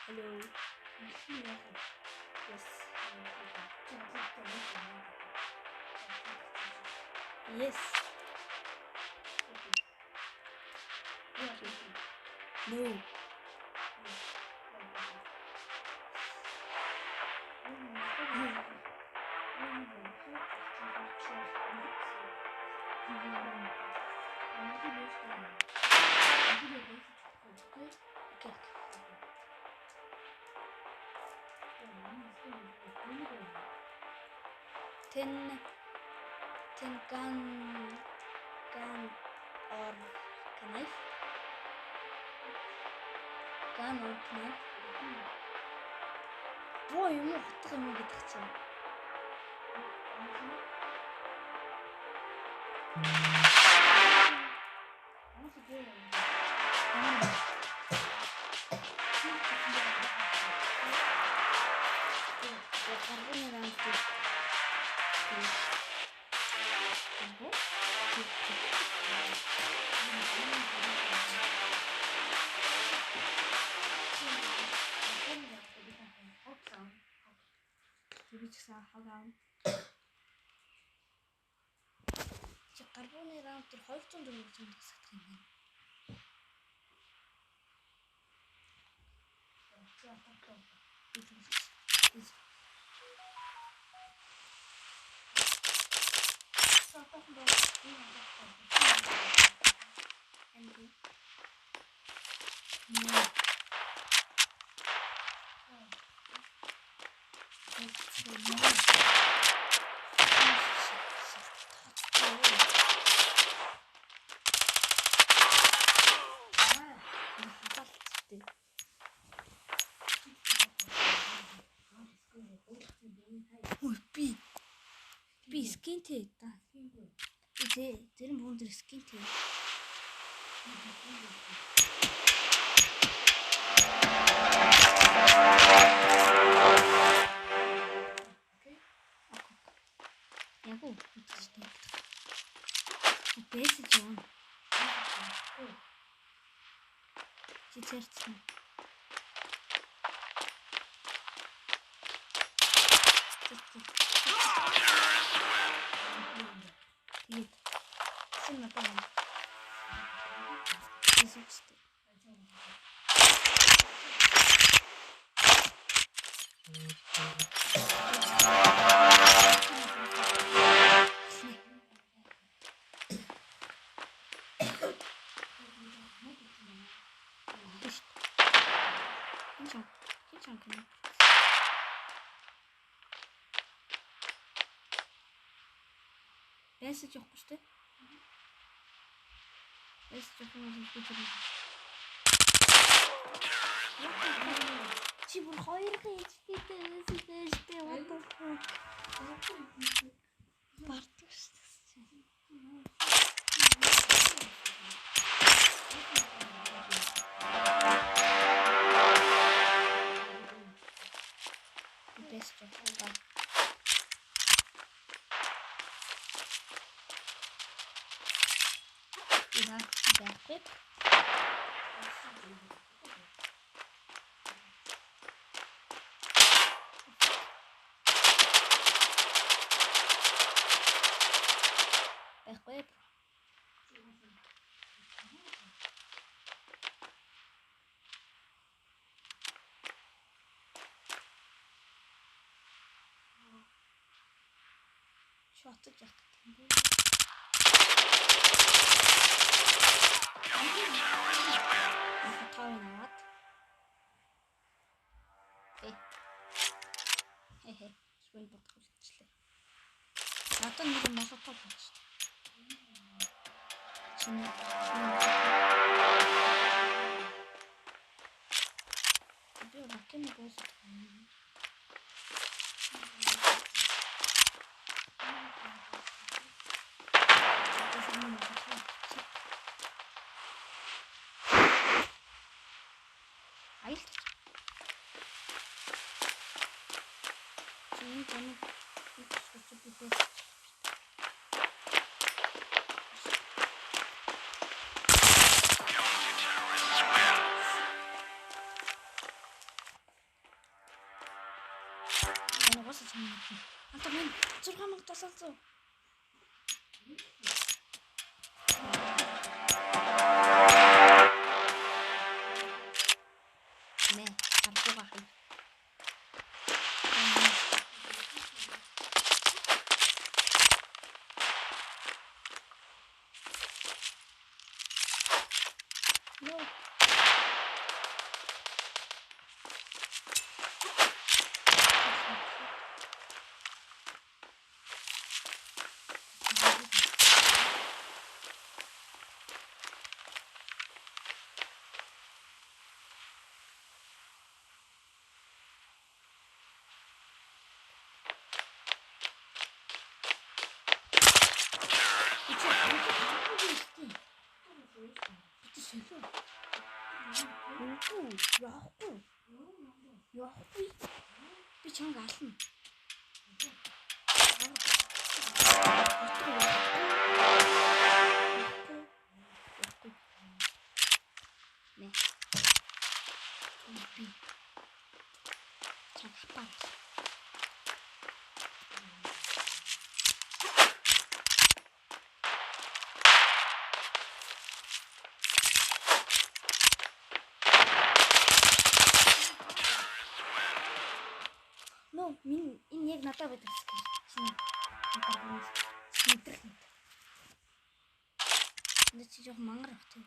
Hello. Yes. Yes. No. Okay. Ten gun or knife? Gun or knife? Боо юм уу хутга юм уу гэдэг чинь. Чи гарбууны раунд дээр 204 зам тасагдах юм байна. Би скинтэй да. Би зарим бүүн дээр скинтэй. Яг уу үтчихтэй. Бэсэж юм. Чи цэрцэн. Тэгээд сэн надад юм. Эсвэл. Бэсэж явахгүй шүү дээ. Бэсэж явах юм бол би тэр. Чи бүр хоёрхан HP-тэй байсан шүү дээ. What the fuck? Барддаг шүү дээ. Бэсэж явах. Байхгүй. Байхгүй. Шотож явах гэдэг юм бэ? Тавын аваад. Эхэ. Шүн бодох үлдчихлээ. Одоо нэг молотов болчих. Чиний би ракет босох юм. Угаасаа чам мэднэ. Антаа минь 6700. Нэ, харгуугаа хай. No. Явахгүй. Явахгүй. Би чамайг ална. Явахгүй. Нэ. Би чамайг хапаа. Минь энэ яг надад байдаг skill. Чиний мэдрэх мэт. Энд чи жоох мангар бах тийм.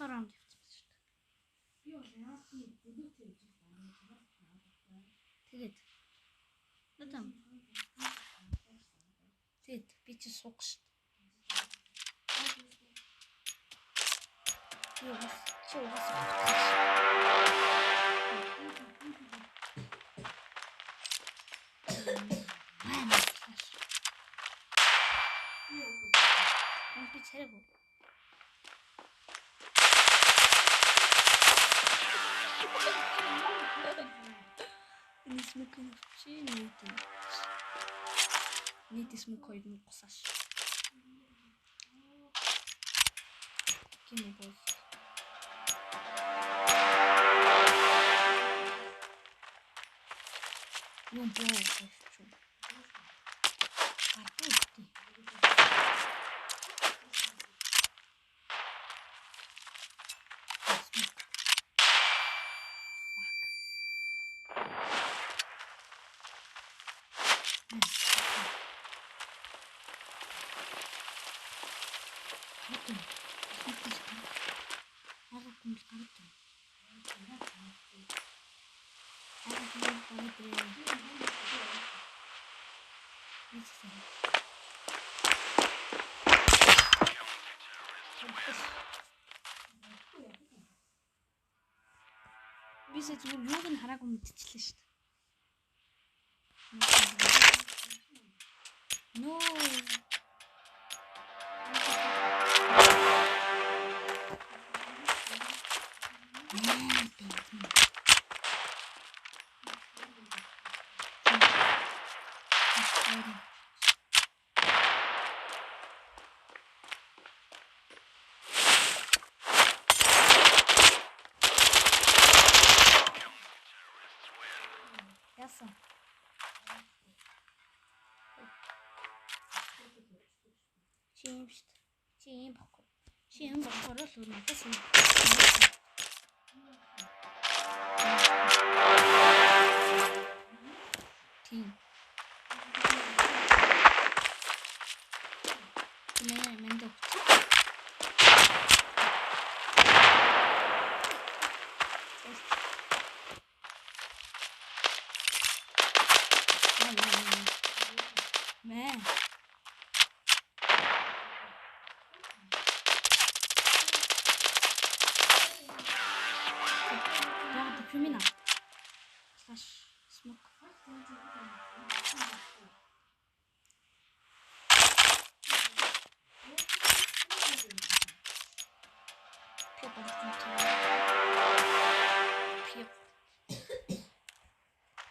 Раунд явчихсан шүү дээ. Би бол яасан өдөр тавьж байна. Тэгээд надам. Тэгээд би чи суух шүү дээ. Би бас чи угаас би царайг. Энэ smoke чи нийт. Нийт smoke хоёр нь гусааш. Гинэ бос. Юм боо шүү. Гаргүй тий. Бисээ зүгээр юуг нь хараагүй мэдчихлээ шүү дээ. No. Яасан? Чи юм шүү дээ. Чи юм бохгүй. Чи юм болохоор л өөр надаас юм. Тийм. Нэ. Criminal. Slash smoke.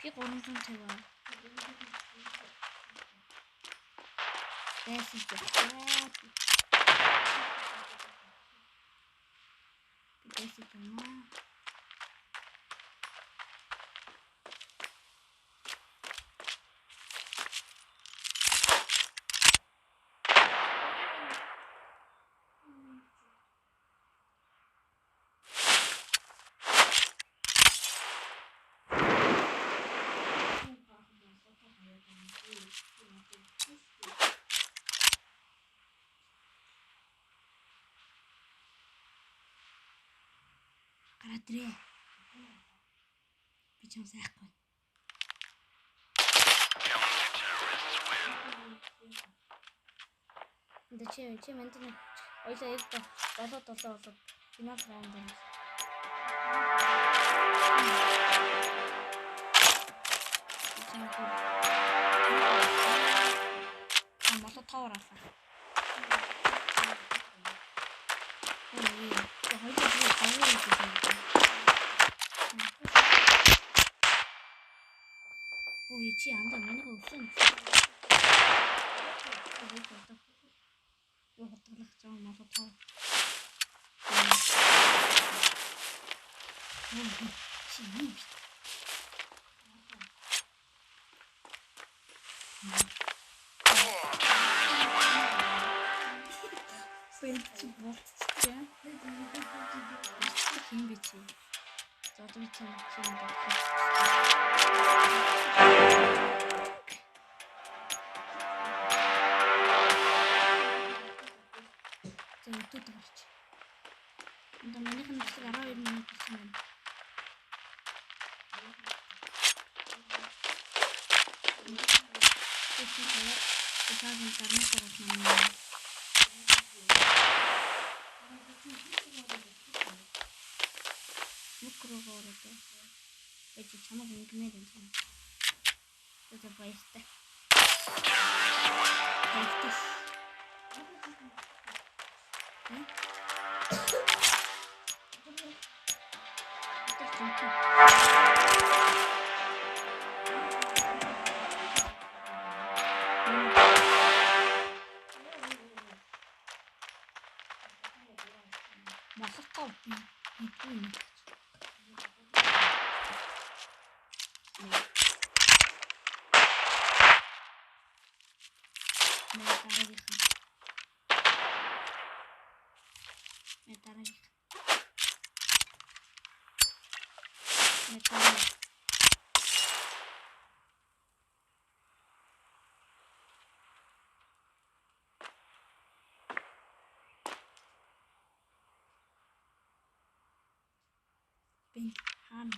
P 350. Дайсаж яваа. Би дайсаж яваа. Гараад ирээ. Би чам сайхгүй. Энд чи ментэн ойлаа яг 7 7 болоод финал раунд байна. Молотовоор алаа. Ой, хоёул би гоё юм шиг байна. Ой, чи андаа миний өвсөн. Юу хатгалах жаа молотов. Чи юу бэ? Бэлч болцсон. Хин бэ чи? За одоо би чи юм бодлоо. За өдөрт гарч. Одоо манийх нь бичлэг 12 минут болсон байна. Эцэг чамаг ингэмээр юм байна. За баяртай. Баяртай. Молотов би юм. Ben хаана?